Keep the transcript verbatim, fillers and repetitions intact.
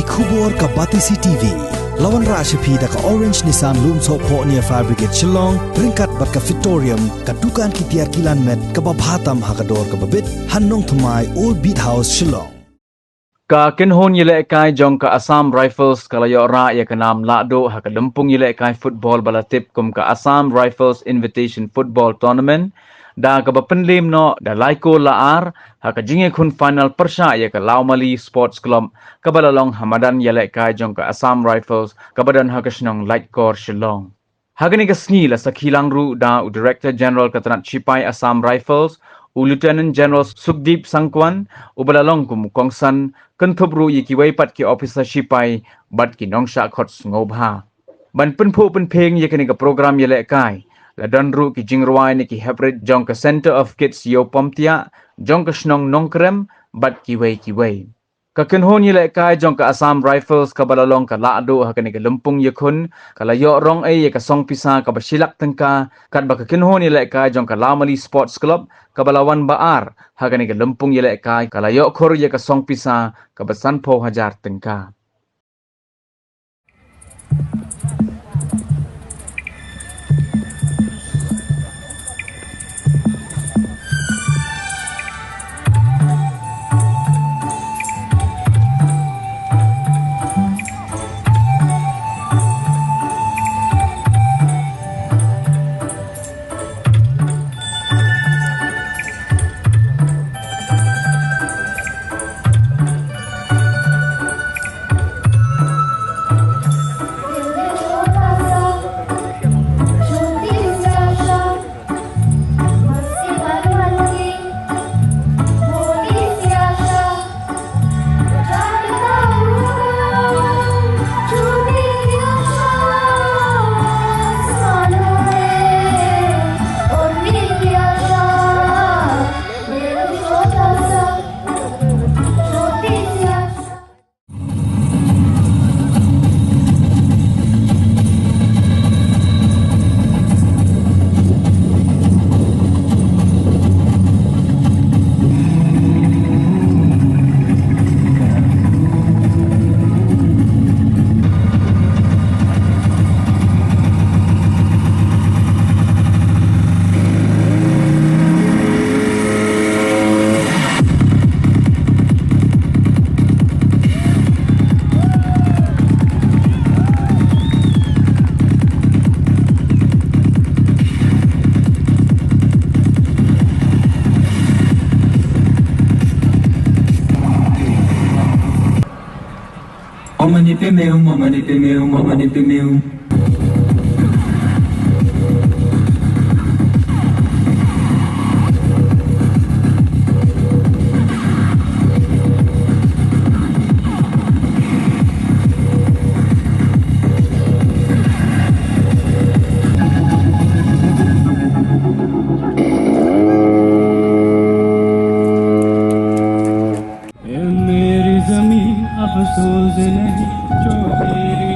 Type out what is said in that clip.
Khubor ka Batesi T V. La wanrah sha phi da ka Orange Nissan Lumsohphoh near Fire Brigade Shillong, ryngkat bad ka Fitorium, ka dukan ki tiar kilan met kaba bha tam ha ka dor kaba bit, ha Nongthymmai, Old Beat House, Shillong. Ka kynhun ïalehkai jong ka Assam Rifles ka la ïoh rah ïa ka nam lahduh ha ka lympung ïalehkai football ba la tip kum ka Assam Rifles Invitation Football Tournament, da kaba pynliem noh da lai kol la ar ha ka jingïakhun final pyrshah ïa ka Lawmali Sports Club, kaba la long ha madan ïalehkai jong ka Assam Rifles kaba don ha ka shnong Laitkor, Shillong. Ha kane ka sngi la sakhi lang ruh da u Director General ka tnat shipai Assam Rifles, u Lieutenant General Sukhdeep Sangwan, uba la long kum u kongsan, kynthup ruh ïa kiwei pat ki ophisar shipai bad ki nongshah khot sngewbha. Ban pynphuh pynphieng ïa kane ka program ïalehkai, la don ruh ki jingrwai na ki heprit jong ka Centre of Kids Ïew Pamtiah, jong ka shnong Nongkrem bad kiwei kiwei. Ka kynhun ïalehkai jong ka Assam Rifles kaba la long ka lahduh ha kane ka lympung ïakhun, ka la ïoh rong ei ïa ka song pisa kaba shi lak tyngka, katba ka kynhun ïalehkai jong ka Lawmali Sports Club kaba la wan ba ar ha kane ka lympung ïalehkai ka la ïoh khur ïa ka song pisa kaba sanphew hajar tyngka. Om mani padme hum, om mani padme hum, om mani padme hum. ए मेरी ज़मीन अफ़सोस नहीं, जो मेरी